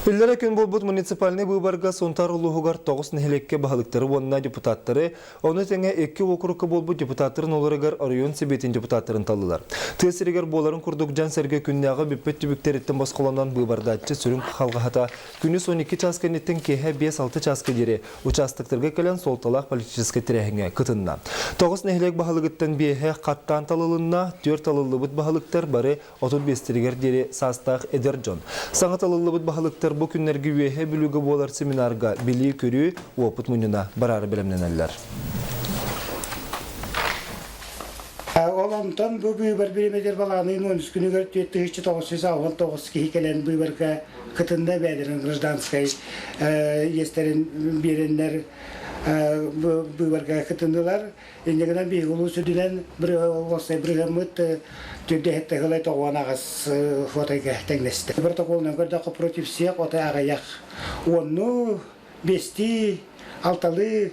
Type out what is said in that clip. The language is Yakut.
Үллэрэ күн буолбут муниципальнай быыбарга Сунтаар улууһугар 9 нэһилиэккэ баһылыктары уонна депутаттары, ону тэҥэ икки уокурукка буолбут депутаттарын олорыгар оройуон сэбиэтин депутаттарын таллылар. Тыа сиригэр буоларын курдук дьон-сэргэ күннээҕи бүппүт түбүктэриттэн босхолонон быыбардааччы сүрүн халҕаһата күнүс 12 чаас кэнниттэн киэһэ 5-6 чааска диэри учаастактарга кэлэн суолталаах политическай тэрээһиҥҥэ кытынна. 9 нэһилиэк баһылыгыттан биэһэ хаттаан талылынна, түөрт талыллыбыт баһылыктар бары 35-тэригэр диэри саастаах эдэр дьон. Саҥа талыллыбыт баһылыктар бу күннэргэ Үөһээ Бүлүүгэ буолар семинарга билии-көрүү, уопут мунньуна бараары бэлэмнэнэллэр. Ол онтон бу быыбар бириэмэтигэр балаҕан 13 күнүгэр 4999 киһи кэлэн быыбарга кытынна бэйэлэрин гражданскай иэстэрин биэрэннэр быыбарга кытыннылар. Инньэ гынан биһиги улуус үрдүнэн уопсай бырыһыаммыт түрдэһиттэ сылай 98 фотойга тэҥнэстэ. Протоколунан көрдөххө против всех отой аҕыйах. Уонну, биэстии, алталыы.